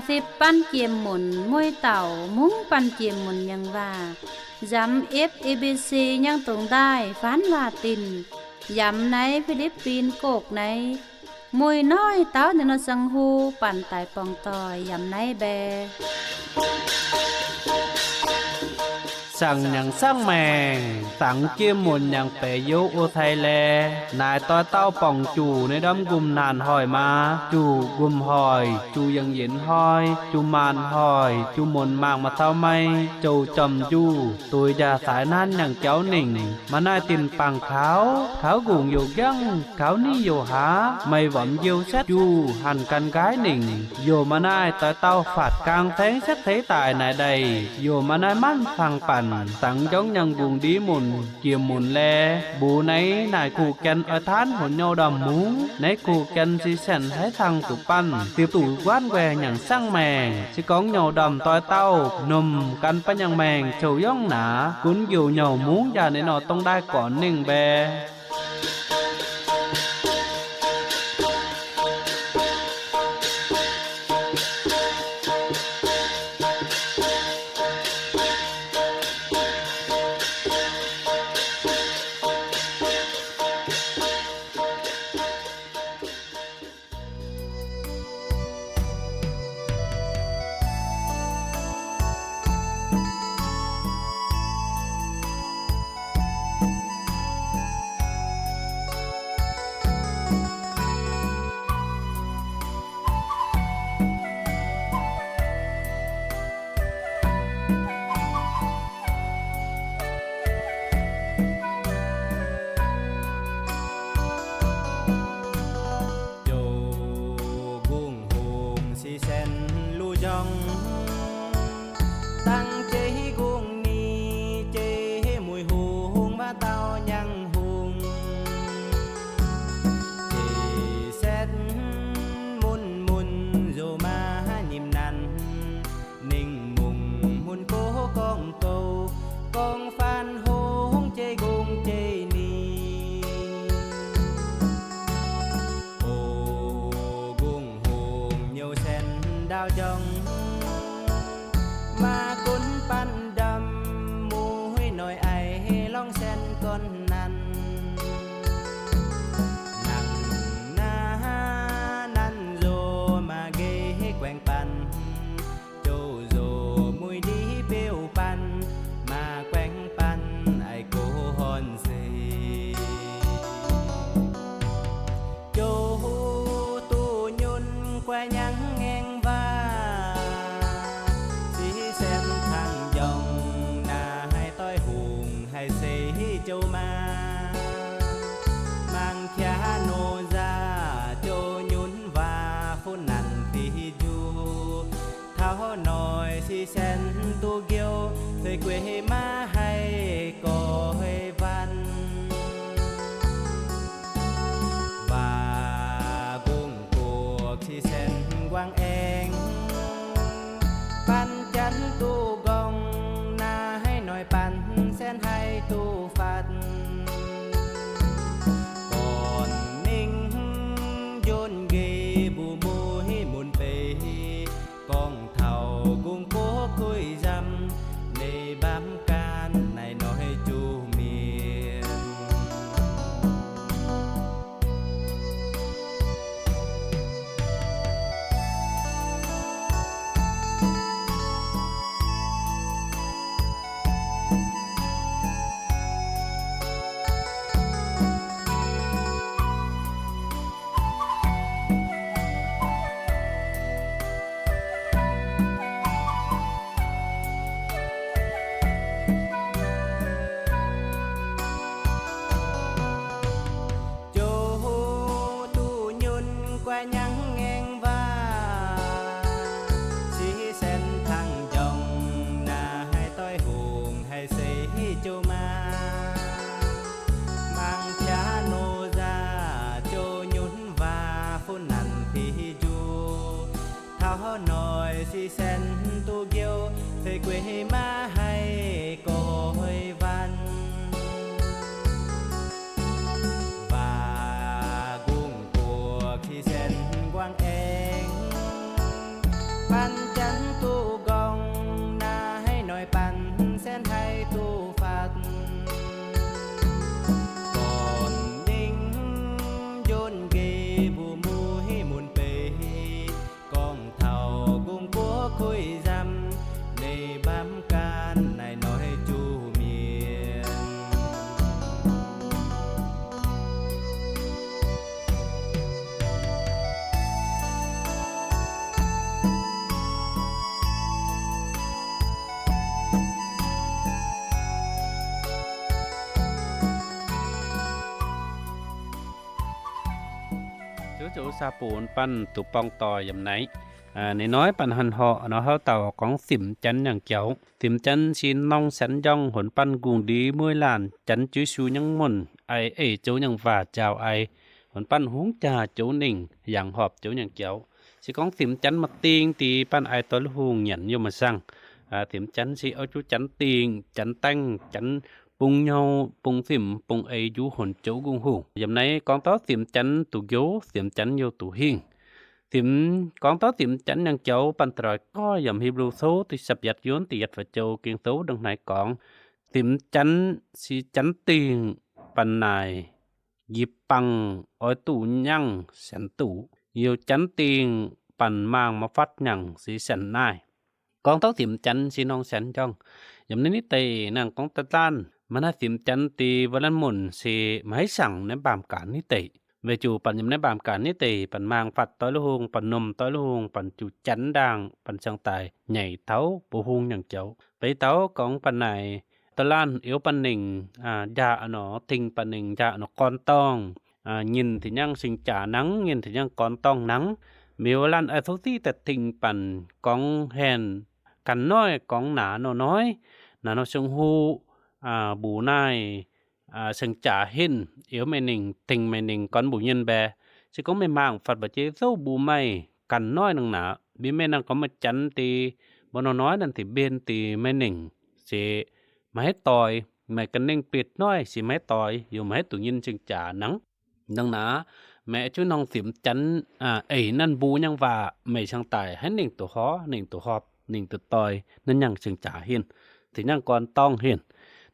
ສິບປັນກຽມໝຸນ ມວຍເຕົ່າ ມຸ້ງປັນກຽມໝຸນຍັງວ່າ ຢຳເອັບເອບີຊີຍັງຕົງໄດ້ ຟານລາຕິນ ຢຳໃນຟີລິບປິນ ໂກກໃນ ມວຍນ້ອຍເຕົ້າໃນນອດສັງຫູ ປັນຕາຍປ່ອງຕ່ອຍ ຢຳໃນແບ ສັງຍັງສັງແມງ ສັງກຽມໝຸນຍັງແປໂຍໂອໄທແລ ນາຍຕ້ອຍເຕົ້າປ່ອງຈູ່ ໃນດອມກຸມນານຫອຍມາ ຈູ່ກຸມຫອຍ ຈູ່ຍັງເຢັນຫອຍ ຈູ່ມານຫອຍ ຈູ່ມົນມາກມາເຕົ້າໄມ້ ໂຈຈອມຈູ່ ໂຕຍຢາສາຍນານຍັງເຈົ້າໜິງ ມານາຍຕິນປາງຂາວ ຂາວກຸງໂຍກຍັງ ຂາວໜີໂຍຫາ ໄມ້ຫວຳຢຽວແຊດຈູ່ ຫັນກັນກາຍໜິງ ໂຍມານາຍຕອຍເຕົ້າ ຟາດກາງແທງແຊດໄທຕາຍນາຍໃດ ໂຍມານາຍມັນຟັງປັນ ຕັງຢອງຍັງກຸງດີໝຸນ ກຽມໝຸນແລ ບູໃນນາຍຄູ່ແກ່ນ ອອຍທານຫົນໂຍດອມໝູ ໃນຄູ່ແກ່ນສີແສນໄທທັງຕຸປັນ ຕິບຕູກວານແວຍັງສັງແມງ ຊິກອງໂຍດອມຕອຍເຕົ້າ ນົມກັນປະຍັງແມງ ໂຈຢອງໜາ ກຸນຢູ່ໂຍໝູ ຢາໃນນອດຕົງໄດ້ກ່ອນໜຶ່ງແບ. ໂຈກຸງຫົງສີແສນລູຢອງ ຕັງເຈກຸງນີ ເຈມຸຍຫົງ ວາເຕົ້າຍັງ ຮຸງ ເຈແຊດມຸນມຸນ ໂຍມາຫາຍິມນັນ ນິງມຸງມຸນໂກກອງໂຕ ກອງຟານໂຮງເຈກຸງເຈນີ ໂອກຸງໂຮງໂຍແຊນດາວຈອງ ມາກຸນປັນດຳ ໝູຍນ້ອຍໄອ ລອງແຊນກ່ອນ ນັ້ນ ນັ່ງນານັ້ນໂຍມາເກແກວ່ງປັນ ໂຈໂຍມຸຍດີປິວປັນ ມາແກວ່ງປັນໄອໂກຮອນເຊ ໂຈຕູຍຸນແກວ່ງຍັງແງງວ່າ ສີແຊນທັງຢອງ ນາໃຫ້ຕ້ອຍຮຸງ ໃຫ້ເຊໂຈມາ ມັງຄາໂນຢາ ໂຈຍຸນວ່າ ຄົນນັ້ນທີ່ຢູ່ ທ້າວນ້ອຍສີແຊນຕູກຽວ ເຄີຍເກວມາໃຫ້ກອຍວັນ ວ່າກຸງກວກສີແຊນກວາງແອງ ປັນຈັນຕູກອງ ນາໃຫ້ນ້ອຍປັນແຊນໃຫ້ຕູ ຟັດ ກ່ອນນິງຍົນເກ ບູມູຫິມຸນເປ ກອງເທົາກຸງໂກກຸຍຈຳ ເນບາມການໃນນ້ອຍຈູມຽນ. ໂຈຕູຍຸນກວ່າຍັງແງງວ່າ ຊີແຊນທັງຈອງ ນາໃຫ້ຕ້ອຍໂຮງໃຫ້ເຊໂຈມາ ມັງຄະໂນຈາ ໂຈຍຸນວ່າ ຜູ້ນັ້ນທີ່ຢູ່ ທ້າວນ້ອຍຊີແຊນຕູກຽວ ເຄີຍເກວມາໃຫ້ກອຍວັນ ວ່າກຸງກວກທີ່ແສນກວ້າງແອງ ປັນ ນາຍນ້ອຍຈູເມຍນ. ໂຈໂຈຊາປູນປັນຕຸປອງຕໍ່ຍາມໃນ ອາ ນາຍນ້ອຍປັນຫັນເຫາະເນາະ ເຮົາເຕົ້າຂອງສິມຈັນຍັງຈຽວ ສິມຈັນຊີນ້ອງສັນຢອງ ຫົນປັນກຸງດີ ມວຍຫຼານ ຈັນຈຸຍຊູຍັງມົນ ໄອເອໂຈຍັງຫວາຈາວໄອ ຫົນປັນຮຸງຈາໂຈເນັ່ງ ຢາງຫອບໂຈຍັງຈຽວ ຊິຂອງສິມຈັນມາຕີງ ຕີປັນໄອຕອນລຸງຫຍັນໂຍມາສັງ ອາ ສິມຈັນຊິເອົາຈຸຈັນຕີງ ຈັນແຕ່ງ ຈັນປຸງເຍົາ ປຸງສິມ ປຸງເອຢູ່ຫົນໂຈກຸງຫູ ຍາມໃນກອງເຕົ້າສິມຈັນຕຸໂຢ ສິມຈັນໂຍຕຸຫິງ ສິມ ກອງເຕົ້າສິມຈັນຍັງຈຽວ ປັນຕະຫຼອຍກໍຍາມຮີບລູໂຊ ຕິສັບຍັດຍົນ ຕິຍັດຟະໂຈ ເກງໂຕ ດັງໃນກອງ ສິມຈັນ ສີຈັນຕີງ ປັນນາຍ ຢິບປັງ ອອຍຕູຍັງ ແສນຕູ ຢຽວຈັນຕີງ ປັນມາງມາຟັດຍັງ ສີແສນນາຍ ກອງເຕົ້າສິມຈັນ ສີນ້ອງແສນຈອງ ຍາມໃນນິເຕ ນັ່ງກອງຕະຕານ ມານາສິມຈັນ ຕີວະລັນມົນ ສີມະໄຫສັງ ໃນບາມການນິເຕ ເວຈູປັນຍາມໃນບາມການນິເຕ ປັນມາງຟັດຕອຍລຸງ ປັນນົມຕອຍລຸງ ປັນຈຸຈັນດ່າງ ປັນຊາງຕາຍ ໃຫຍ່ເທົ້າບໍ່ຮຸງຍັງຈຽວ ໄປເຕົ້າກອງປານາຍ ຕະລານເອວປານເນັງ ອາ ຢາອະໜໍ ທິງປານເນັງ ຢາອະໜໍ ກອນຕ້ອງ ອາ ຍິນທີ່ຍັງສິງຈານັງ ຍິນທີ່ຍັງກອນຕ້ອງນັງ ມີວະລັນອາໂຊຊີ ແຕ່ທິງປັນກອງແຮນ ກັນນ້ອຍກອງໜາໜໍນ້ອຍ ໜາໜໍເຊິ່ງຮູ້ ອາ ບູນາຍ ອາ ເຊິ່ງຈາເຫັນ ເອວແມ່ເນັງ ທິງແມ່ເນັງ ກອນບູຍິນແບ ຊິກອງແມ່ມ້າງ ຟັດບາເຈໂຊ ບູໄມ ກັນນ້ອຍໜອງໜາ ບີແມ່ນາງກອມມະຈັນ ຕີບໍ່ໜໍນ້ອຍນັ້ນ ທີ່ເບນ ຕີແມ່ເນັງ ເສ ມາໃຫ້ຕອຍ ແມ່ກັນເນັງເປັດນ້ອຍ ຊິມາໃຫ້ຕອຍ ຢູ່ມາໃຫ້ຕູຍິນເຊິ່ງຈາໜອງ ດັ່ງນາ ແມ່ຈຸນ້ອງສິມຈັນ ອາ ເອີຍ ນັ້ນບູຍັງວ່າ ແມ່ຊ່າງຕາຍ ໃຫ້ເນັງໂຕຫໍ ເນັງໂຕຫອບ ເນັງໂຕຕອຍ ນັ້ນຍັງເຊິ່ງຈາເຫັນ ທີ່ຍັງກອນຕ້ອງເຫັນ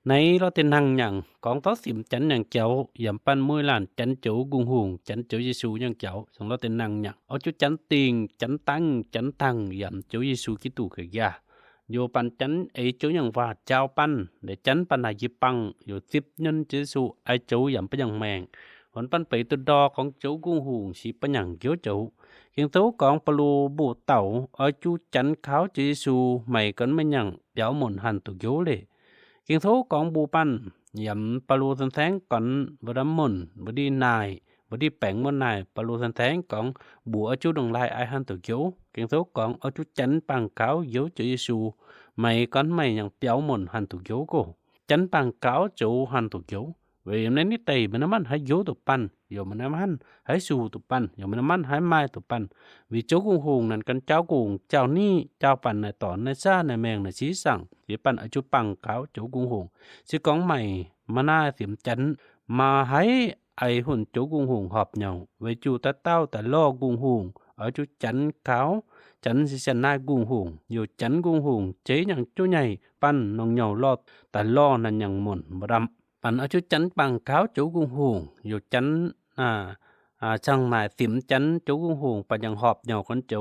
ໃນລອເຕນັງຍັງ ກອງຕໍ່ສິມຈັນຍັງຈຽວ ຢາມປັນມວຍຫຼານ ຈັນໂຈກຸງຫູງ ຈັນໂຈເຢຊູຍັງຈຽວ ເຊິ່ງລອເຕນັງຍັງ ເອົາຈຸຈັນຕີງ ຈັນຕັງ ຈັນຕັງ ຢາມໂຈເຢຊູກິຕູເຄີຍຢາ ໂຍປັນຈັນເອໂຈຍັງຫວາຈາວປັນ ແລະ ຈັນປານາຢິບປັງ ໂຍສິບຍົນເຈຊູ ໄອໂຈຢຳປະຍັງແມງ ຫົນປັນເປຕຸດອກອງໂຈກຸງຫູງ ສີປະຍັງໂຢໂຈ ເກງໂຕກອງປະລູບູເຕົາ ອອຍຈູຈັນຂາວເຈຊູ ໄມກອນແມ່ນຍັງ ປຽວມົນຫັນຕຸໂຢເລ ເກງໂຕກອງບູປັນ ຢຳປະລູສັນແສງກອນ ວະດຳມົນ ວະດີນາຍ ບໍ່ດີແປງມົນນາຍ ປະລູສັນແທງກອງ ບູອາຈຸດົງລາຍອາຍຫັນໂຕໂຢ ເກງໂຕກອງອາຈຸຈັນປາງຂາວໂຢເຈເຢຊູ ໄມກອນໄມຍັງປຽວມົນຫັນໂຕໂຢໂກ ຈັນປາງຂາວໂຈຫັນໂຕໂຢ ເວຍາມໃນນິເຕ ມະນາມັນໃຫ້ໂຢໂຕປັນ ໂຍມະນາມັນໃຫ້ຊູໂຕປັນ ໂຍມະນາມັນໃຫ້ມາຍໂຕປັນ ວິໂຈກຸງຫົງນັ້ນກັນເຈົ້າກຸງ ເຈົ້ານີ້ເຈົ້າປັນນາຍຕອນນາຍຊານາຍແມງນາຍຊີສັງ ເວປັນອາຈຸປັງຂາວໂຈກຸງຫົງ ຊິກອງໄມ ມະນາສິມຈັນ ມາໃຫ້ ໄອຫຸນໂຈກຸງຫູງຫອບເຍົາ ໄວຈູຕາເຕົ້າຕາຫຼໍ້ກຸງຫູງ ເອົາຈຸຈັນຂາວ ຈັນຊິຊະນາກຸງຫູງ ໂຍຈັນກຸງຫູງ ເຈຍັງຈຸໃຫຍ່ ປັນນ້ອງເຍົາຫຼໍ້ຕາຫຼໍ້ນັ້ນຍັງມົນບໍ່ດຳ ປັນເອົາຈຸຈັນປາງຂາວໂຈກຸງຫູງ ໂຍຈັນ ອາ ອາ ຊ່າງນາຍສິມຈັນໂຈກຸງຫູງ ປັນຍັງຫອບເຍົາຄົນໂຈ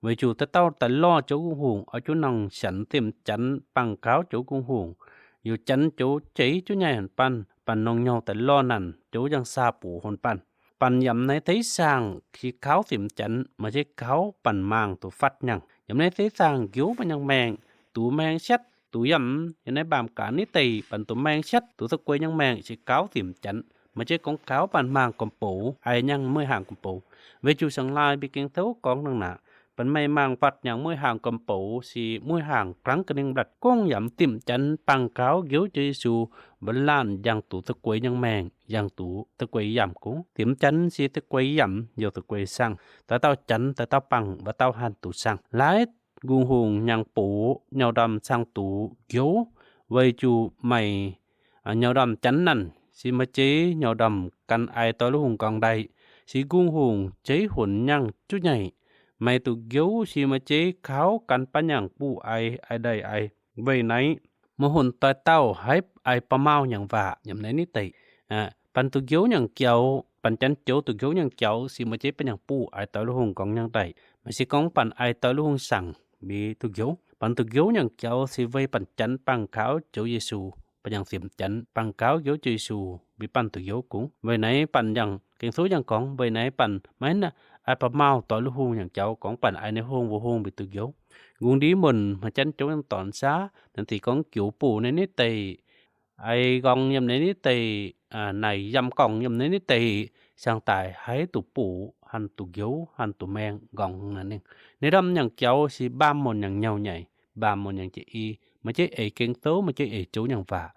ໄວຈູຕາເຕົ້າຕາຫຼໍ້ໂຈກຸງຫູງ ເອົາຈຸນ້ອງສັນສິມຈັນປາງຂາວໂຈກຸງຫູງ ໂຍຈັນໂຈເຈຈຸໃຫຍ່ຫັນປັນ ປັນນ້ອງເຍົາຕາຫຼໍ້ນັ້ນ ໂຈຍັງຊາປູຫົນປັນ ປັນຢຳໃນໄທສ້າງ ຂີ້ຂາວສິມຈັນ ມາເຈຂາວປັນມາງໂຕຟັດຍັງ ຢຳໃນໄທສ້າງ ໂຢປະຍັງແມງ ຕູແມງແຊັດ ຕູຢຳ ຢຳໃນບາມການິເຕ ປັນຕູແມງແຊັດ ຕູຕະກວຍຍັງແມງ ຊິຂາວສິມຈັນ ມາເຈກອງຂາວປັນມາງກຳໂປ ໄອຍັງເມີຫາງກຳໂປ ເວຈູສັງລາຍ ບິເກັງເທົາກອງໜັງໜາ ປັນໄມມາງຟັດຍັງເມີຫາງກຳໂປ ຊິເມີຫາງກລັງກະນິງບລັດ ກົງຢຳຕິມຈັນ ປາງຂາວ ໂຢເຈຊູ ບັນລານ ຍັງຕູຕະກວຍຍັງແມງ ຍັງຕູຕະກວຍຢຳກຸງ ຕິມຈັນ ຊິຕະກວຍຢຳ ໂຢຕະກວຍສັງ ຕາເຕົ້າຈັນ ຕາເຕົ້າປັງ ບະເຕົ້າຫັນຕູສັງ ລາຍກຸງຫູງຍັງປູ ເຍົາດຳສັງຕູໂຢ ໄວຈູໄມ ອາ ເຍົາດຳຈັນນັ້ນ ຊິມາເຈເຍົາດຳກັນອາຍຕໍ່ລູກຫຸງກອງໄດ ຊິກຸງຫຸງເຈຫົນຍັງຈຸໃຫຍ່ ໄມຕຸກໂຢ ຊິມາເຈຂາວກັນປະຫຍັງປູອາຍ ອາຍໄດອາຍ ໄວໄນ ມະຫົນຕອຍເຕົ້າ ໃຫ້ອາຍປະເມົາຫຍັງວ່າ ຍາມໃນນິໄຕ ອາ ປັນຕຸກໂຢຫຍັງກ່ຽວ ປັນຈັນໂຈຕຸກໂຢຫຍັງກ່ຽວ ຊິມາເຈປະຫຍັງປູອາຍຕໍ່ລູກຫຸງກອງຫຍັງໄດ ມາຊິກອງປັນອາຍຕໍ່ລູກຫຸງສັງ ມີຕຸກໂຢ Păn tù dấu nhang Chảu si vay păn chắn păng kháo Chảu Yêsu, păn nhang xiêm chắn păng kháo dấu Chảu Yêsu bi păn tù dấu cũng. Vay nây păn nhang, Kinh Thánh nhang cóng, vay nây păn mến ai pơmao tói lu hung nhang Chảu, cóng păn ai nây hung vô hung bi tù dấu. Gung đi mưn ma chắn Chảu nhang tón sá, năn thì cóng Chảu pù nây nít tây, ai gong nhâm nây nít tây, à, nây yăm còng nhâm nây nít tây, sang tai hãy tù pù, hăn tù dấu, hăn tù meng, gong năn neng. Nây đăm nhang Chảu si bam môn nhang nhau nhảy, bam môn nhang chê y, ma chê ê Kinh Thánh, ma chê ê Chảu nhang vả.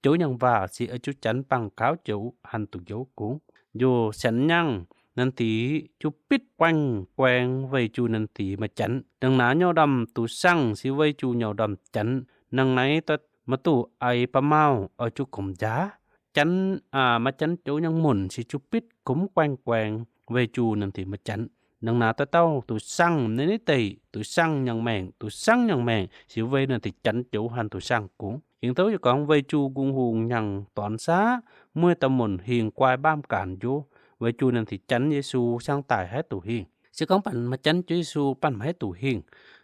Chảu nhang vả si ơ Chảu chắn păng kháo Chảu hăn tù dấu cũng. Dù sẵn nhang, năn thì Chảu pít quanh quanh vay Chảu năn thì ma chắn. Đăng ná nhau đăm tù săng si vay Chảu nhau đăm chắn. Năng nây tơt ma tù ai pơmao ơ Chảu cống giá. Chắn, à, ma chắn Chảu nhang mưn si Chảu pít cống quanh quanh vay Chảu năn thì ma chắn. Năng ná tơ tâu tù săng nê nê tê, tù săng nhang meng, tù săng nhang meng, si vay năn thì chắn Chảu hăn tù săng cũng. Kinh Thánh nhang cóng vay Chảu gung hùng nhang tón sá, mưi tơ mưn hing quai bam cản Chảu, vay Chảu năn thì chắn Yêsu sang tai hãy tù hing. Si cóng păn ma chắn Chảu Yêsu păn ma hãy tù hing.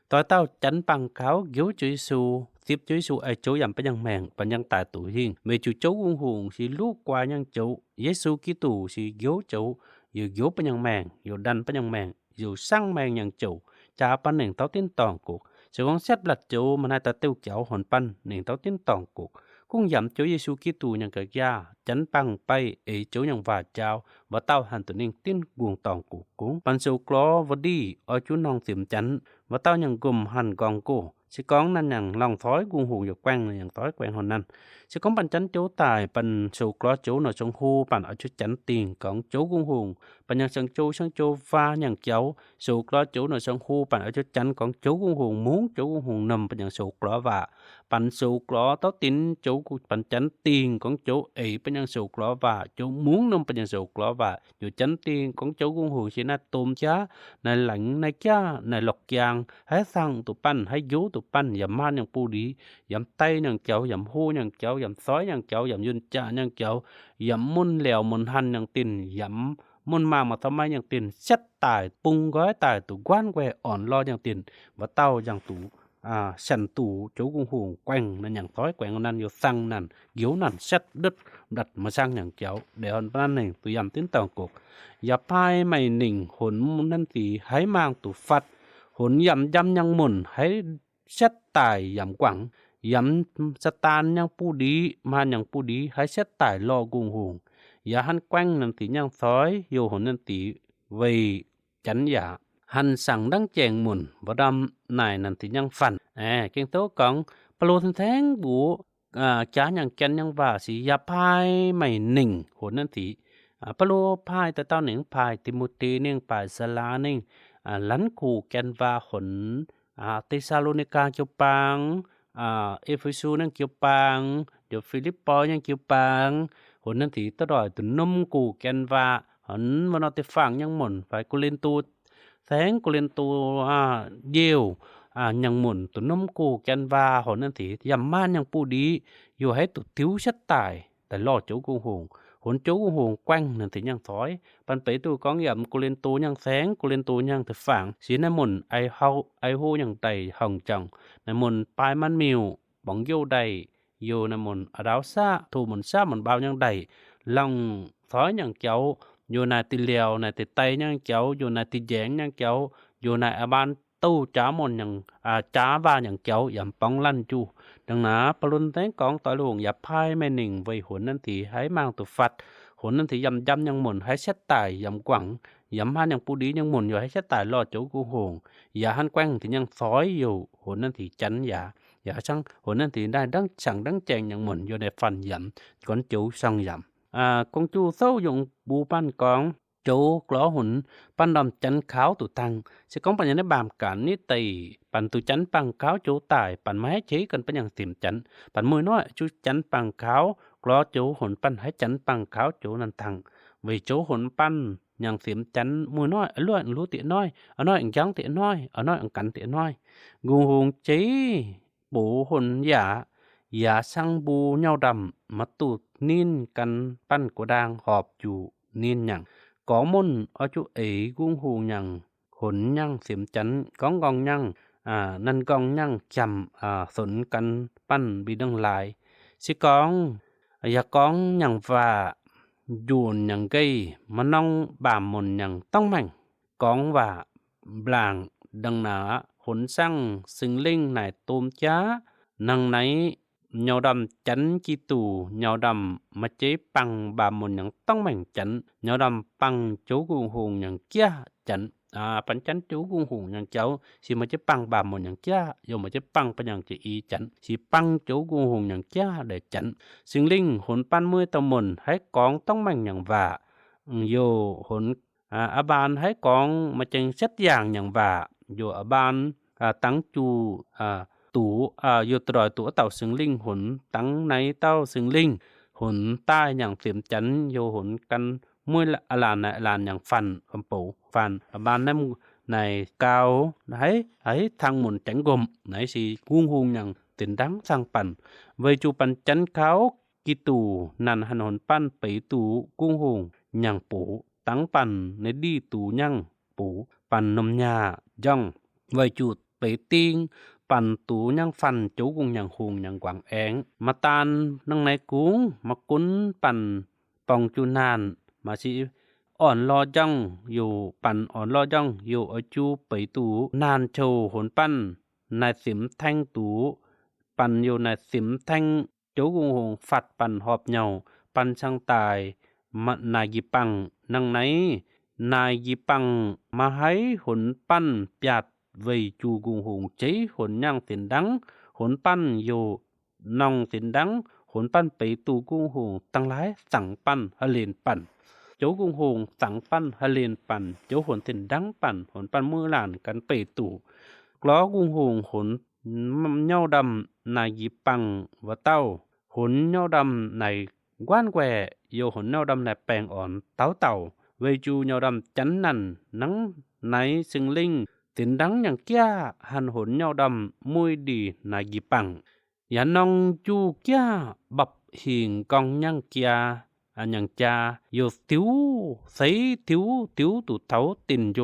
Tói tâu chắn păng kháo dấu Chảu Yêsu, sip Chảu Yêsu ai Chảu yăm păn nhang meng, păn nhang tai tù hing. Vay Chảu Chảu gung hùng si lu quai nhang Chảu, Yêsu Kitô si dấu Chảu, yua dấu păn nhang meng, yua đăn păn nhang meng, yua săng meng nhang Chảu, chả păn neng tâu tín tòng cục. Sư cóng sét lăt Chảu ma nai ta têu Chảu hôn păn neng tâu tín tòng cục. Cũng yăm Chảu Yêsu Kitô nhang kơ gia, chắn păng pay ê Chảu nhang vả Chảu, vă tâu hăn tù neng tín guông tòng cục. Cũng păn sô kló vă đi, ơ Chảu nong xiêm chắn, vă tâu nhang gum hăn gong cô. Sư cóng năn nhang lòng thói gung hùng yua quanh, nhang thói quanh hôn năn. Sư cóng păn chắn Chảu tai, păn sô kló Chảu nô sông hu, păn ơ Chảu chắn têng cóng Chảu gung hùng, păn nhang sâng Chảu, sâng Chảu vă nhang Chảu, sô kló Chảu nô sông hu, păn ơ Chảu chắn cóng Chảu gung hùng mung, Chảu gung hùng nâm, păn nhang sô kló vă, păn sô kló tâu tín Chảu gung păn chắn têng cóng Chảu ê, păn nhang sô kló vă, Chảu mung nâm, păn nhang sô kló vă, yua chắn têng cóng Chảu gung hùng si nai tôm chá, nai lĕng, nai chá, nai lŏk kiang, hãy săng tù păn, hãy dấu tù păn, yăm man nhang pù đi, yăm tay nhang Chảu, yăm hu nhang Chảu, yăm sói nhang Chảu, yăm yun chạ nhang Chảu, yăm mưn lẻo mưn hăn nhang tênh, yăm mưn mang ma thăm mai nhang tênh, sét tai, pung gói tai, tù guan que ỏn lo nhang tênh, vă tâu yăng tù, à, săn tù, Chảu gung hùng quanh, năn nhang thói quanh năn yua săng năn, dấu năn sét đứt, đăt ma săng nhang Chảu, để hôn păn neng tù yăm tín tòng cục. Yua phai mày neng, hôn năn thì hãy mang tù phạt, hôn yăm yăm nhang mưn, hãy sét tai yăm quảng, yăm Satan nhang pù đi, man nhang pù đi, hãy sét tai lo gung hùng. Yua hăn quanh năn thì nhang thói, yua hôn năn thì vay chắn yua. Hăn săng đăng cheng mưn, vă đăm nai năn thì nhang phăn. Ê, Kinh Thánh cóng, Pôlô thên theng bu, à, chá nhang chăn nhang vả si yua phai mày neng, hôn năn thì. À, Pôlô phai tơ tâu neng phai Timôthê neng, phai Sala neng, à, lăn khù chăn vả hôn, à, Têsalônika kiêu pang, à, Êphêsô nhang kiêu pang, yua Philipô nhang kiêu pang, hôn năn thì tơ đòi tù nâm khù chăn vả, hôn vă nô tê phang nhang mưn, phai Kôrintô, theng Kôrintô, à, dêu, à, nhang mưn tù nâm khù chăn vả, hôn năn thì yăm man nhang pù đi, yua hãy tù thiếu sét tai. Tai lo Chảu gung hùng, hôn Chảu gung hùng quanh năn thì nhang thói. Păn Pêtrô cóng yăm Kôrintô nhang theng, Kôrintô nhang tê phang. Si nai mưn ai hâu, ai hu nhang tai hŏng chŏng. Nai mưn pai man miu, bóng dô đay. Yua nai mưn a đao sạ, thô mưn sạ mưn bao nhang đay. Lòng thói nhang Chảu, yua nai tê leo, nai tê tay nhang Chảu, yua nai tê jeng nhang Chảu, yua nai a ban tâu chá môn nhang, à, chá vă nhang Chảu yăm póng lăn chu. Đăng ná, Pôlô thên theng cóng tói lu hùng yua phai mê ninh vay hôn năn thì hãy mang tù phạt. Hôn năn thì yăm yăm nhang môn hãy sét tai yăm quảng. Yăm hăn nhang pù đi nhang môn yua hãy sét tai lo Chảu gung hùng. Yua hăn quanh thì nhang thói yua hôn năn thì chắn yua. Yua săng hôn năn thì nai đăng săng đăng cheng nhang môn yua nai phăn yăm cón Chảu săng yăm. À, công chu sâu dùng bu păn cóng. Chảu kló hôn păn đăm chăn kháo tù tăng, sư cóng păn nhang nai bam cản nít tây, păn tù chăn păng kháo Chảu tai, păn ma hãy chế cân păn nhang xiêm chắn, păn mưi nói Chảu chăn păng kháo, kló Chảu hôn păn hãy chăn păng kháo Chảu năn tăng. Vay Chảu hôn păn nhang xiêm chắn mưi nói, a luai ang lu tê nói, a nói ang jang tê nói, a nói ang cắn tê nói. Gung hùng chế bố hôn yua, yua săng bu nhau đăm, ma tụt nin cắn păn cô đang họp chu nin nhang. Có môn, ơ Chảu ê gung hùng nhang, hôn nhang xiêm chắn, cóng gong nhang, ອາ ນຳກອງຍັງຈຳ ອາ ສົນກັນປັ້ນບີເລື່ອງລາຍ ຊິກອງ ຢາກອງຍັງວ່າ ຢູນຍັງເກຍ ມານ້ອງບາມົນຍັງຕ້ອງແມ່ງ ກອງວ່າບາງ ດັ່ງນາ ຫົນສັງ ຊຶງເລັງ ນາຍໂຕມຈາ ນາງໃນ ຍາວດຳຈັນຈີຕູ ຍາວດຳມາເຈປັງບາມົນຍັງຕ້ອງແມ່ງຈັນ ຍາວດຳປັງໂຈກຸງຫົງຍັງເຈຍຈັນ ອາ ປັນຈັນໂຈກຸງຫົງຍັງເຈົ້າ ຊິມາເຈປັງບາມົນຍັງເຈຍ ໂຍມາເຈປັງປະຍັງເຈອີຈັນ ຊິປັງໂຈກຸງຫົງຍັງເຈຍໄດ້ຈັນ ຊຶງເລັງ ຫົນປັນເມື່ອຍຕະມົນ ໃຫ້ກອງຕ້ອງແມ່ງຍັງວ່າ ໂຍຫົນ ອາ ອາບານໃຫ້ກອງມາເຈັງເຊັດຢ່າງຫຍັງວ່າ ໂຍອາບານ ອາ ຕັງຈູ ອາ ຕູ ອາ ໂຍຕະດອຍຕູເຕົ້າຊຶງເລັງ ຫົນຕັງໃນເຕົ້າຊຶງເລັງ ຫົນຕ້າຍຫຍັງເຕັມຈັນ ໂຍຫົນກັນ ເມື່ອອາລານໃນອາລານຫຍັງຟັນອຳໂປຟັນ ອາບານໃນໃນກາວ ໃຫ້ ໃຫ້ທາງມົນແຈງກົມ ໃນສີກຸງຫົງຫຍັງເຕັນດັງສັງປັນ ໄວຈູປັນຈັນຂາວ ກີຕູ ນັນຫັນຫົນປັນເປຕູກຸງຫົງຫຍັງໂປ ຕັງປັນໃນດີຕູຍັງ ປູ ປັນນົມຫຍ້າຍ່ອງ ໄວຈູດເປຕີງ ປັນຕູຍັງຟັນ ໂຈກຸງຍັງຫົງຍັງກວາງແອງ ມາຕານນັງໃນກຸງ ມາກຸນປັນປ່ອງຈູນານ ມາຊິອ່ອນລໍ່ຍ່ອງ ໂຍປັນອ່ອນລໍ່ຍ່ອງ ໂຍເອົາຈູເປຕູນານໂຊ ຫົນປັນນາຍເຕັມແທ່ງຕູ ປັນໂຍນາຍເຕັມແທ່ງ ໂຈກຸງຫົງຟັດປັນຫອບເຍົາ ປັນຊ່າງຕາຍ ມະ ນາຍຢີປັງ ນັງໃນ ນາຍຢີປັງ ມາໃຫ້ຫົນປັນປຽດ ໄວຈູກຸງຫົງເຈ ຫົນຍ່າງເຕັນດັງ ຫົນປັນໂຍ ນ້ອງເຕັນດັງ ຫົນປັນເປຕູກຸງຫົງ ທັງຫຼາຍສັງປັນ ຮະເລນປັນ ໂຈກຸງຫົງສັງປັນ ຮະເລນປັນ ໂຈຫົນເຕັນດັງປັນ ຫົນປັນມືລານກັນເປຕູ ກລໍກຸງຫົງ ຫົນ ເຫຍົາດຳນາຍຢີປັງວະເຕົ້າ ຫົນເຫຍົາດຳນາຍກວານແກວ ໂຍຫົນເຫຍົາດຳນາຍແປງອ່ອນເຕົາເຕົາ ເວຈູເຫຍົາດຳຈັນນັນ ນັງໃນຊຶງເລັງ ເຕັນດັງຫຍັງເກຍ ຫັນຫົນເຫຍົາດຳມຸ້ຍດີນາຍຢີປັງ ຢານ້ອງຈູເກຍ ບັບຫີງກອງຍັງເກຍ ອາຍັງຈາ ໂຍຕິວ ໃສຕິວ ຕິວຕູເທົາຕິນໂຍ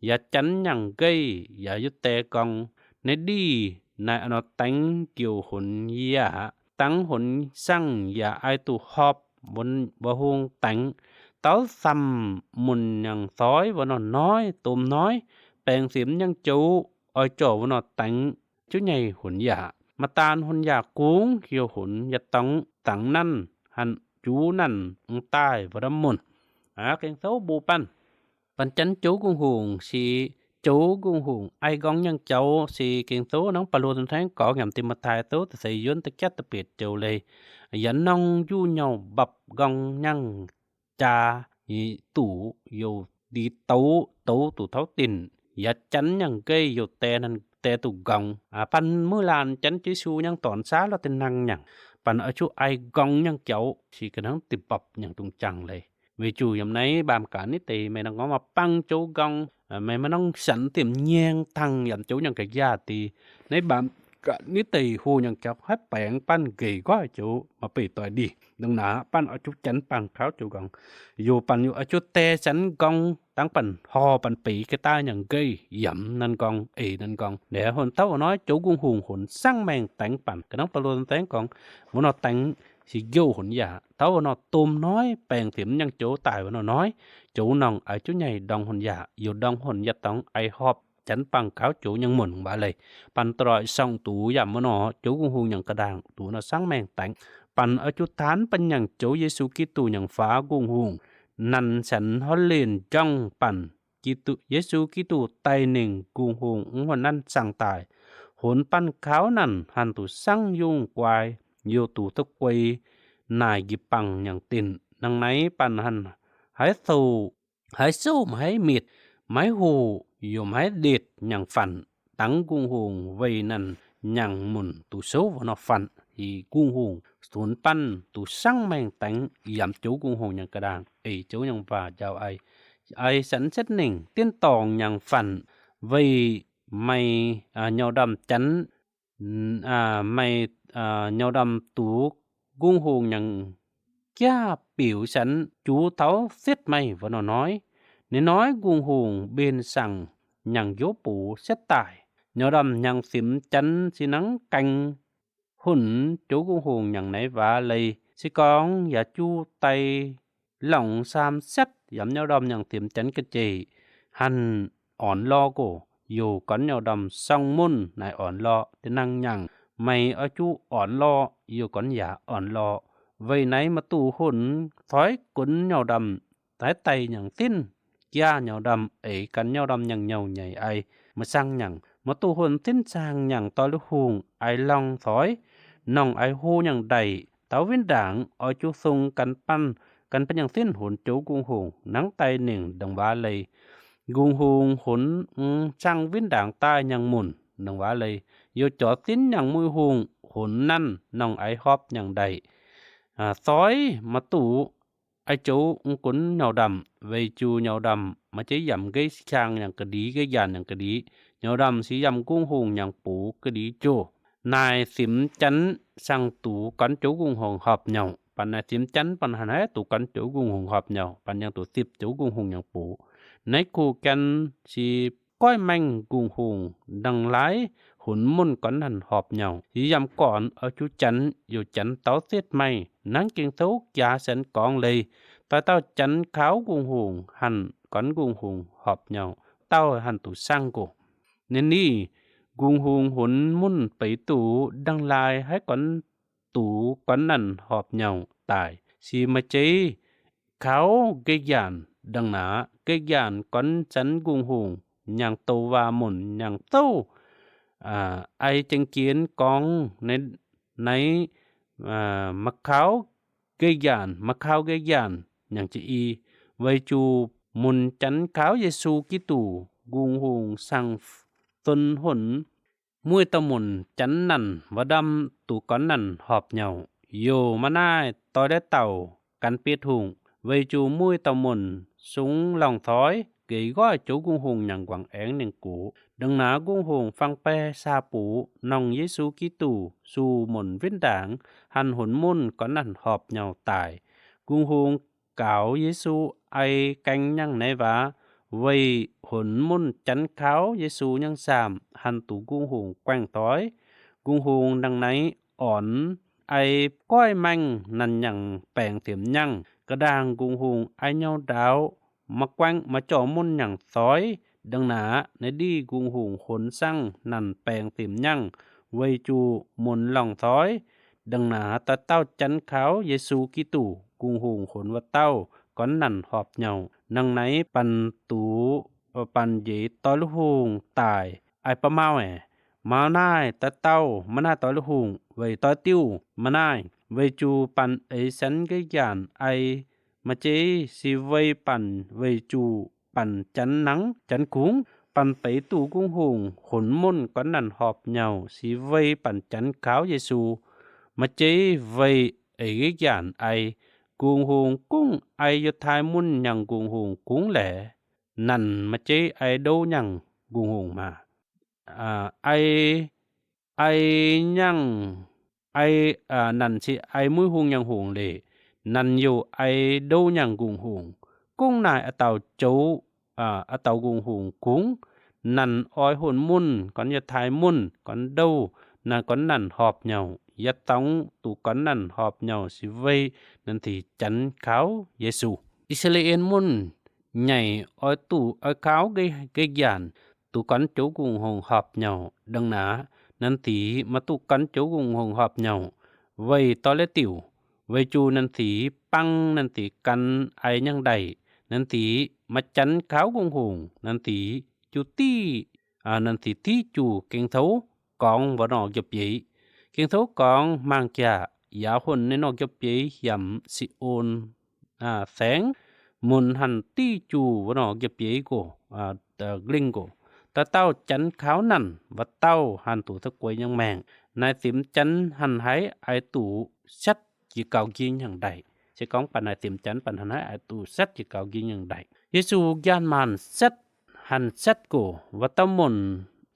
ຢາຈັນຍັງເກຍ ຢາຢຸດແຕ່ກອງ ໃນດີ ນາຍອະນອດແຕງ ກ່ຽວຫົນຢາ ຕັງຫົນສັງ ຢາອາຍຕູຫອບ ບົນບໍ່ຫົງແຕງ ເຕົ້າຊຳມຸນຍັງຊອຍ ວະໜໍ້ນ້ອຍ ໂຕມນ້ອຍ ແປງເສັມຍັງໂຈ ອອຍຈໍວະໜໍ້ແຕງ ຈຸໃຫຍ່ຫົນຢາ ມາຕານຫົນຢາກຸງ ໂຍຫົນຢາຕ້ອງ ຕັງນັ້ນ ຫັນຈູນັ້ນ ອຶງຕາຍ ວະດຳມົນ ອາ ເກັງໂຕບູປັນ ປັນຈັນໂຈກຸງຫົງ ຊີ ໂຈກຸງຫົງ ອາຍກອງຍັງເຈົ້າ ຊີ ເກັງໂຕ ນັງປະໂລນແທງກອງ ຍາມຕິມາທາຍໂຕ ຕະໄສຍົນ ຕະແກັດຕະເປດໂຈເລີຍ ຢານ້ອງຢູ່ເຍົາ ບັບກອງຍັງ ຈາ ຮີ ຕູ ໂຍດີໂຕ ໂຕຕູເທົາຕິນ ຢາຈັນຍັງເກຍ ໂຍແຕ່ນັ້ນແຕ່ຕູກອງ ອາ ປັນມື້ລານຈັນເຈຊູຍັງຕອນຊາ ລາວແຕ່ນັ່ງຍັງ ປັນອາຈຸອາຍກອງຍັງເຈົ້າ ຊີກະນັງຕິບັບຍັງຕຸງຈັງເລີຍ ເວຈູຍາມໃນບາມການິເຕ ແມ່ນອງມາປັງໂຈກອງ ແມ່ມານອງສັນເຕັມແຍງທັງຍາມໂຈຍັງກະຢາຕີ ໃນບາມການິເຕ ໂຮຍັງຈັກໃຫ້ແປງປັນເກຍກ້ອຍໂຈ ມາເປຕ່ອຍດີ ດັ່ງໜ້າ ປັນອາຈຸຈັນປັງຂາວໂຈກອງ ໂຍປັນຢູ່ອາຈຸແຕ່ສັນກອງ ຕັ້ງປັນຫໍ່ປັນປີກະຕ້າຍັງເກຍ ຢາມນັ້ນກອງ ເອນັ້ນກອງ ແດ່ຫົນເຕົ້ານ້ອຍ ໂຈກຸງຫົງ ຫົນສັງແມງແຕງປັນ ກະນັງປະໂລນແຕງກອງ ວະນອແຕງ ຊິໂຍຫົນຢາ ເຕົ້າວະນອໂຕມນ້ອຍ ແປງເຕັມຍັງໂຈຕາຍວະນອນ້ອຍ ໂຈນ້ອງອາຈຸໃຫຍ່ ດອງຫົນຢາ ໂຍດອງຫົນຢາຕອງ ອາຍຫອບ ຈັນປັງຂາວໂຈຍັງໝົນວ່າເລີຍ ປັນຕະຫຼອຍສອງຕູ ຢາມມະນໍ ໂຈກຸງຫົງຍັງກະດາງ ຕູນະສັງແມງແຕງ ປັນອາຈຸທານປັນຍັງໂຈ ເຢຊູຄຣິສຕູຍັງຟ້າກຸງຫົງ ນັນສັນຮອນເລນຈ້ອງ ປັນ ກິຕຸ ເຢຊູຄຣິສຕູໄຕໜຶ່ງ ກຸງຫົງ ອືມ ຫົນນັ້ນສັງຕາຍ ຫົນປັນຂາວນັ້ນ ຫັນຕູສັງຍຸງກວາຍ ໂຍຕູຕະກວຍ ນາຍກິປັງຍັງຕິນ ນັງໃນປັນຫັນ ຫາຍໂຊ ຫາຍໂຊມ ຫາຍມິດ ໝາຍໂຮ ໂຍມຫາຍເດດຍັງຝັນ ຕັງກຸງຫົງ ໄວນັ້ນຍັງໝຸນ ຕູໂຊວະນອກຝັນ ຮີກຸງຫົງ ສູນປັນ ຕູສັງແມງແຕງ ຢາມໂຈກຸງຫົງຍັງກະດາງ ເອໂຈຍັງວ່າ ຢາວອາຍ ອາຍສັນເຊັດເນັ່ງ ຕີນຕອງຍັງຝັນ ໄວໄມ ອາ ເຫຍົາດຳຈັນ ອາ ໄມ ອາ ເຫຍົາດຳຕູ ກຸງຫົງຍັງ ກຽປິວສັນ ຈູເທົາເຊັດໄມ ວະນອນ້ອຍ ນ້ອຍໆ ກຸງຫົງ ເບນສັງ ຍັງໂຍໂປເຊັດຕາຍ ယວດຳຍັງສິມຈັນ ຊິນັ່ງແກ່ງ ຮຸນ ໂຈກຸງຮຸງ ຍັງໃນວາໄລ ຊິກອງ ຢາຈູໄຕ ຫຼອງ ສາມ ເຊັດ ຢາມຍວດຳຍັງສິມຈັນກະເຈ ຫັນ ອອນລໍໂກ ຢູ່ກອນຍວດຳ ຊອງມຸນ ນາຍອອນລໍ ຕະນັງຍັງ ໄມອາຈຸ ອອນລໍ ຢູ່ກອນຢາ ອອນລໍ ໄວໄນ ມະຕູຮຸນ ຊອຍກຸນຍວດຳ ຕາຍໄຕຍັງສິນ ກຽຍາວດຳ ເອກັນຍາວດຳຍັງເຍົາໃຫຍ່ໄອ ມາສັງຍັງ ມາຕູຮຸນສິນສັງຍັງ ຕອຍລູກຮຸງ ໄອລອງຊອຍ ນ້ອງໄອຮູຍັງໄດ້ ເຕົາວິນດາງ ອອຍຈູຊຸງກັນປັນ ກັນປັນຍັງສິນ ຮຸນໂຈກຸງຮຸງ ນັງໄຕໜຶ່ງ ດັງວາເລີຍ ກຸງຮຸງ ຮຸນ ອື ສັງວິນດາງຕາຍຍັງມຸນ ດັ່ງວາເລີຍ ໂຍຈອດສິນຍັງມຸຍຮຸງ ຮຸນນັ້ນ ນ້ອງໄອຮອບຍັງໄດ້ ອາ ຊອຍ ມາຕູ ໄອໂຈອຸງກຸນຍາວດຳ ໄວຈູຍາວດຳ ມາເຈຍຳເກຍສະຄາງຍັງກະດີ ເກຍຢານຍັງກະດີ ຍາວດຳຊິຍຳກຸງຮຸງຍັງປູກະດີໂຈ ນາຍສິມຈັນ ສັງຕູກັນໂຈກຸງຮຸງຮອບເຍົາ ປັນນາຍສິມຈັນ ປັນຫັນໃຫ້ຕູກັນໂຈກຸງຮຸງຮອບເຍົາ ປັນຍັງຕູສິບໂຈກຸງຮຸງຍັງປູ ໃນຄູແກ່ນຊິ ກ້ອຍແມງກຸງຮຸງ ດັງລາຍ ຮຸນມຸນກອນຫັ້ນຮອບເຍົາ ຊິຍຳກອນເອົາຈຸຈັນ ຢູ່ຈັນເຕົາເສດໄມ້ ນັງເກັ່ງໂທກຢາແສນກອງເລີຍ ຕາເຕົ້າຈັນຂາວກຸງຮຸງ ຫັນກອນກຸງຮຸງຮອບເຍົາ ເຕົ້າຫັນຕູສັງໂກ ເນນີ່ ກຸງຮຸງຮຸນມຸນໄປຕູ ດັງລາຍໃຫ້ກອນ ຕູກອນນັ້ນຮອບເຍົາຕາຍ ຊິມາເຈຍ ຂາວເກຍຢານ ດັງໜາ ເກຍຢານກອນສັນກຸງຮຸງ ຍັງໂຕວາມຸນຍັງໂຕ ອາ ໄອຈັ່ງກຽນກອງໃນ ໃນ ອາ ມະຂາວເກຍຢານ ມະຂາວເກຍຢານ ຍັງຈະອີ ໄວຈູມຸນຈັນຂາວເຢຊູຄຣິສຕູ ກຸງຮຸງສັງ ຕົນຫົນ ມຸ້ຍຕະໝົນຈັນນັ້ນ ວະດຳຕູກອນນັ້ນຮອບເຍົາ ໂຍມະນາຍ ຕອຍແລະເຕົ້າ ກັນເປດຮຸງ ໄວຈູມຸ້ຍຕະໝົນ ຊຸງລອງທອຍ ເກຍກ້ອຍໂຈກຸງຮຸງຍັງກວາງແອງໜຶ່ງກູ ດັງໜາກຸງຮຸງຟັງແປສາປູ ນ້ອງເຢຊູຄຣິສຕູ ຊູໝົນວິນດາງ ຫັນຫົນມຸນກອນນັ້ນຮອບເຍົາຕາຍ ກຸງຮຸງ ກາວເຢຊູ ໄອແກ່ງຍັງໃນວາ ໄວຫົນມຸນຈັນຂາວເຢຊູຍັງສາມ ຫັນຕູກຸງຮຸງແກວ່ງຕອຍ ກຸງຮຸງດັງໃນອອນ ໄອກ້ອຍແມງ ນັ້ນຍັງແປງເຕັມຍັງ ກະດາງກຸງຮຸງ ໄອເຍົາດາວ ມາແກວ່ງມາຈໍມຸນຍັງຊອຍ ດັ່ງໜາ ໃນດີກຸງຮຸງ ຫົນສັງ ນັ້ນແປງເຕັມຍັງ ໄວຈູມຸນລອງຊອຍ ດັ່ງໜາ ຕາເຕົ້າຈັນຂາວເຢຊູຄຣິສຕູ ກຸງຮຸງຂົນວ່າເຕົ້າ ກອນນັ້ນຮອບເຍົາ ນັງໃນປັນຕູ ປັນເຢຕອຍລູກຮຸງຕາຍ ໄອປະມາວແອ ມາວນາຍ ຕາເຕົ້າ ມານາຍຕອຍລູກຮຸງ ໄວຕອຍຕິວ ມານາຍ ໄວຈູປັນເອສັນເກຍຢານ ໄອ ມາເຈຍ ຊິໄວປັນ ໄວຈູ ປັນຈັນໜັງ ຈັນຂຸງ ປັນໄປຕູກຸງຮຸງ ຂົນມົນກອນນັ້ນຮອບເຍົາ ຊິໄວປັນຈັນຂາວເຢຊູ ມາເຈຍ ໄວເອກຍານໄອ ກຸງຮຸງກຸງ ໄອຢູ່ທ້າຍມຸນຍັງກຸງຮຸງກຸງແຫຼ ນັ້ນມາເຈຍ ໄອໂດຍັງກຸງຮຸງມາ ອາ ໄອ ໄອຍັງ ໄອ ອາ ນັ້ນຊິໄອມຸ້ຍຮຸງຍັງຮຸງເລ ນັ້ນຢູ່ໄອໂດຍັງກຸງຮຸງ ກຸງນາຍອະເຕົາໂຈ ອາ ອະເຕົາກຸງຮຸງກຸງ ນັ້ນອອຍຮຸນມຸນ ກອນຢາທ້າຍມຸນ ກອນໂດ ນາກອນນັ້ນຮອບເຍົາ ຢາຕ້ອງຕູກອນນັ້ນຮອບເຍົາ ຊິໄວ ນັ້ນທີ່ຈັນຂາວເຢຊູ ອິດສະຣາເອນມຸນ ໃຫຍ່ອອຍຕູອອຍຂາວເກ ເກກຢານ ຕູກອນໂຈກຸງຮຸງຮອບເຍົາ ດັ່ງໜາ ນັ້ນຕີມາຕູກອນໂຈກຸງຮຸງຮອບເຍົາ ໄວຕໍ່ແລຕິວ ໄວຈູນັ້ນຕີ ປັງ ນັ້ນຕີ ກັນໄອຍັງໄດ້ ນັ້ນຕີ ມາຈັນຂາວກຸງຮຸງ ນັ້ນຕີ ຈູຕີ ອາ ນັ້ນຕີ ຕີຈູ ເກັງໂທ ກອງ ວະນອກຢາເປຍ ເກັງໂທ ກອງ ມາງຈາ ຢາຫົນໃນນອກຢາເປຍ ຢຳຊິໂອນ ອາ ແສງ ມຸນຫັນຕີຈູ ວະນອກຢາເປຍໂກ ອາ ເອີ ກລິງໂກ ຕາເຕົ້າຈັນຂາວນັ້ນ ວະເຕົ້າ ຫັນຕູຕະກວຍຍັງແມງ ນາຍຕິມຈັນຫັນໄຫ ໄອຕູແຊັດ ຈີກາວກິງຍັງໄດ້ ເຊກອງປັນນາຍຕິມຈັນ ປັນຫັນໄຫ ໄອຕູແຊັດ ຈີກາວກິງຍັງໄດ້ ເຢຊູຢານມານແຊັດ ຫັນແຊັດໂກ ວະຕະມົນ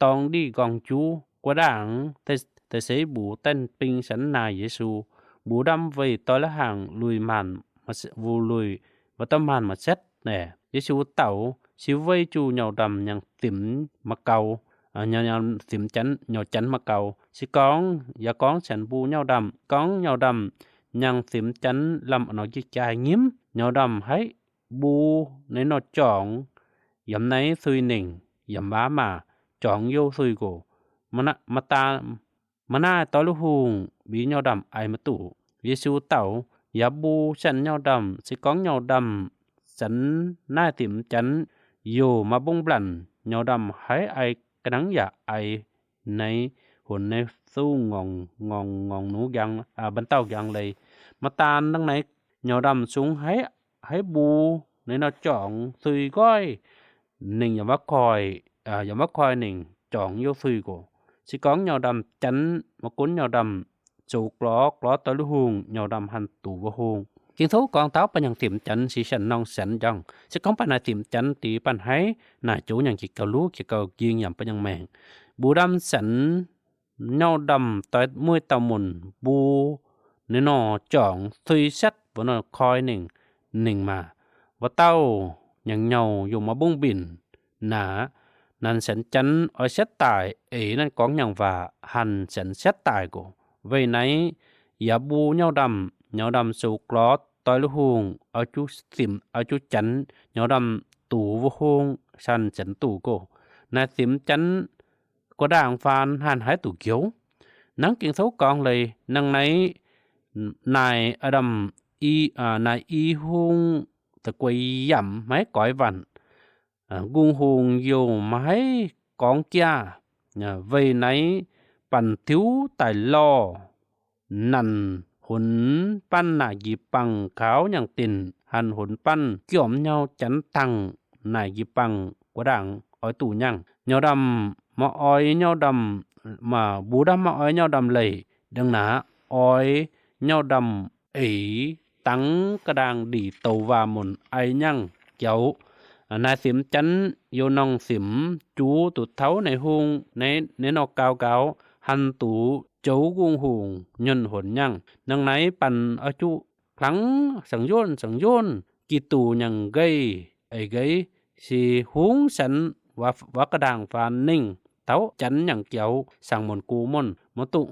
ຕອງດີກອງຈູ ກວາດາງ ແຕ່ ແຕ່ເສບູ ແຕ່ນປິງສັນນາເຢຊູ ບູດຳໄວຕໍ່ລະຫາງ ລຸຍມານ ມາ ວູລຸຍ ວະຕະມານມາແຊັດແດ່ ເຢຊູເຕົາ ຊິໄວຈູເຍົາດຳຍັງຕິມມະເກົາ ຍາວໆ ສິມຈັນ ຍາວຈັນມາເກົ່າ ຊິກອງ ຢາກອງແສນບູຍາວດຳ ກອງຍາວດຳ ຍັງສິມຈັນລຳອະນອກຈິກຈາຍຍິມ ຍາວດຳໃຫ້ບູໃນນອກຈອງ ຢຳໃນຊຸຍເໜັງ ຢຳວາມາ ຈອງໂຍຊຸຍໂກ ມະນະ ມະຕາ ມະນາຍຕອຍລູກຫູງ ບີຍາວດຳໄອມະຕູ ເຢຊູເຕົາ ຢາບູແສນຍາວດຳ ຊິກອງຍາວດຳ ສັນນາຍຕິມຈັນ ໂຍມາບົງບລັນ ຍາວດຳໃຫ້ໄອກະໜັງຢາໄອ ໃນຫົນໃນສູງງອງ ງອງ ງອງໜູກາງ ອາ ບັນເຕົ້າກາງເລີຍ ມາຕານດັ່ງໃນ ຍາວດຳສູງໃຫ້ ໃຫ້ບູໃນນອກຈອງ ຊຸຍກ້ອຍ ເໜັງຢາມວ່າຄອຍ ອາ ຢາມວ່າຄອຍເໜັງ ຈອງໂຍຊຸຍໂກ ຊິກອງຍາວດຳ ຈັນມະກຸນຍາວດຳ ໂຊກລໍ ກລໍຕອຍລູກຫູງ ຍາວດຳຫັນຕູບໍ່ຫູງ ຈິງໂທກອງເຕົາປະຍັງຕິມຈັນ ສີສັນນອງສັນຢອງ ຊິກອງປະນາຍຕິມຈັນ ຕີປັນໃຫ້ ນາໂຈຍັງກິເກົາລູ ກິເກົາຍິງ ຢາມປະຍັງແມງ ບູດຳສັນ ເຫງົາດຳ ຕອຍມຸ້ຍເຕົ້າມຸນ ບູ ເນນອ ຈອງ ທຸຍຊັດ ບໍ່ນອນຄອຍເໜັງ ເໜັງມາ ວ່າເຕົ້າ ຍັງເຫງົາຢູ່ມາບຸ້ງບິນ ໜາ ນັນແສນຈັນ ອອຍແຊດຕາຍ ເອ ນັນກອງຍັງວ່າ ຫັນແສນແຊດຕາຍໂກ ໄວ້ໃນ ຢາບູເຫງົາດຳ ເຫງົາດຳ ໂຊກລໍ ຕອຍລູກຫູງ ເອົາຈຸສິມ ເອົາຈຸຈັນ ເຫງົາດຳ ຕູວະໂຮງ ສັນແສນຕູໂກ ນາຍສິມຈັນ ກວາດດ່າງຟານ ຫັນຫາຍຕູກຽວ ນັງກິງໂທກອງເລີຍ ນັງໃນ ນາຍອາດຳ ອີ ອາ ນາຍອີຮຸງ ຕະກວຍຢຳ ໄມ້ກອຍວັນ ອາ ກຸງຫູງໂຍມາໃຫ້ກອງເກຍ ອາ ໄວ້ໃນ ປັນທິວຕາຍລໍ ນັນຫົນປັນໜ້າກີປັງ ຂາວຍັງຕິນ ຫັນຫົນປັນ ກຽວເຫງົາຈັນຕັງ ໜ້າກີປັງ ກວາດດ່າງ ອອຍຕູຍັງ ເຫງົາດຳ ມາອອຍເຫງົາດຳ ມາ ບູດຳມາອອຍເຫງົາດຳເລີຍ ດັ່ງໜ້າ ອອຍເຫງົາດຳ ເອີ ຕັງກະດ່າງດີໂຕວາມົນ ໄອຍັງກຽວ ນາຍສິມຈັນ ໂຍນ້ອງສິມ ຈູຕູເທົາໃນຫູງ ໃນ ໃນນອກກາວກາວ ຫັນຕູ ໂຈກຸງຫູງ ຍົນຫົນຍັງ ນັງໃນປັນອາຈຸ ຄລັງສັງໂຍນ ສັງໂຍນ ກີຕູຍັງເກີຍ ໄອເກີຍ ຊິຫູງສັນ ວ່າ ວ່າກະດ່າງຟານເໜັງ ເຕົາຈັນຍັງກຽວ ສັງມົນກູມົນ ມະຕຸງ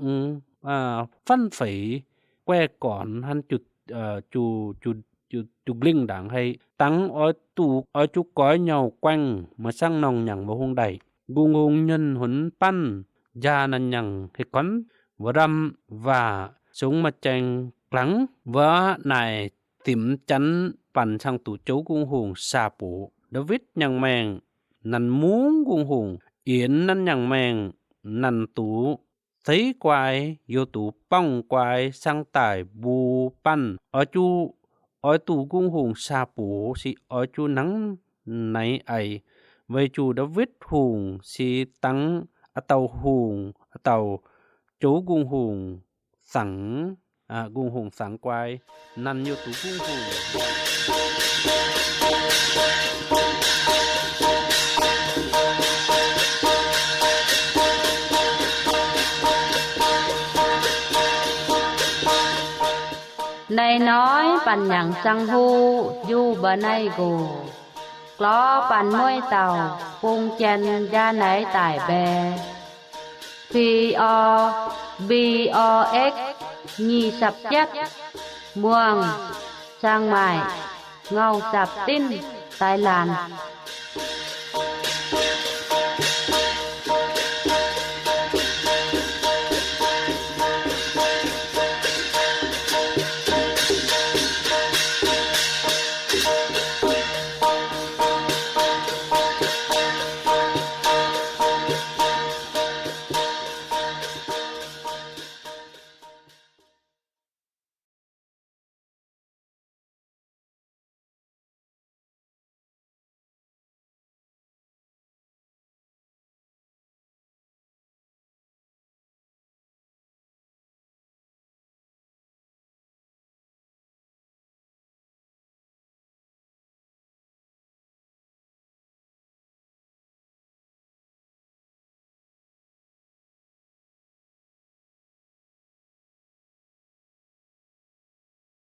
ອາ ຟັນເຝີ ແກວກອນ ຫັນຈຸ ເອີ ຈູ ຈູ ຈູ ຈູກລິງດ່າງໄຮ ຕັງອອຍຕູ ອອຍຈຸກອຍເຫງົາແກວ່ງ ມາສັງນອງຍັງບໍ່ຫົງໄດ້ ກຸງຫູງຍົນຫົນປັນ ຢານັນຍັງເຮັດຄວັນ ວະດຳວ່າ ສົງມາແຈງກລັງ ວະນາຍ ຕິມຈັນ ປັນສັງຕູໂຈກຸງຫູງ ຊາປູ ດາວິດຍັງແມງ ນັນມຸງກຸງຫູງ ອຽນນັນຍັງແມງ ນັນຕູ ເຊຄວາຍ ໂຍຕູ ປ້ອງຄວາຍ ສັງຕາຍ ບູປັນ ອອຍຈູ ອອຍຕູກຸງຫູງ ຊາປູ ຊິອອຍຈູໜັງໃນໄອ ໄວຈູດາວິດຫູງ ຊິຕັງອະເຕົາຫູງ ອະເຕົາ ໂຈກຸງຫູງ ສັງ ອາ ກຸງຫູງສັງຄວາຍ ນັນໂຍຕູກຸງຫູງ ໃນນ້ອຍປັນຫຍັງສັງຫູ ຢູ່ບໍ່ໄນໂກ ກລໍປັນມວຍເຕົ່າ ປຸງແຈນຢາໄນຕາຍແບ ພີອໍ ບີອໍເອັກ ຢີສັບແຈັດ ມ່ວງ ຊາງໝາຍ ເຫງົາສັບຕິນ ຕາຍລານ.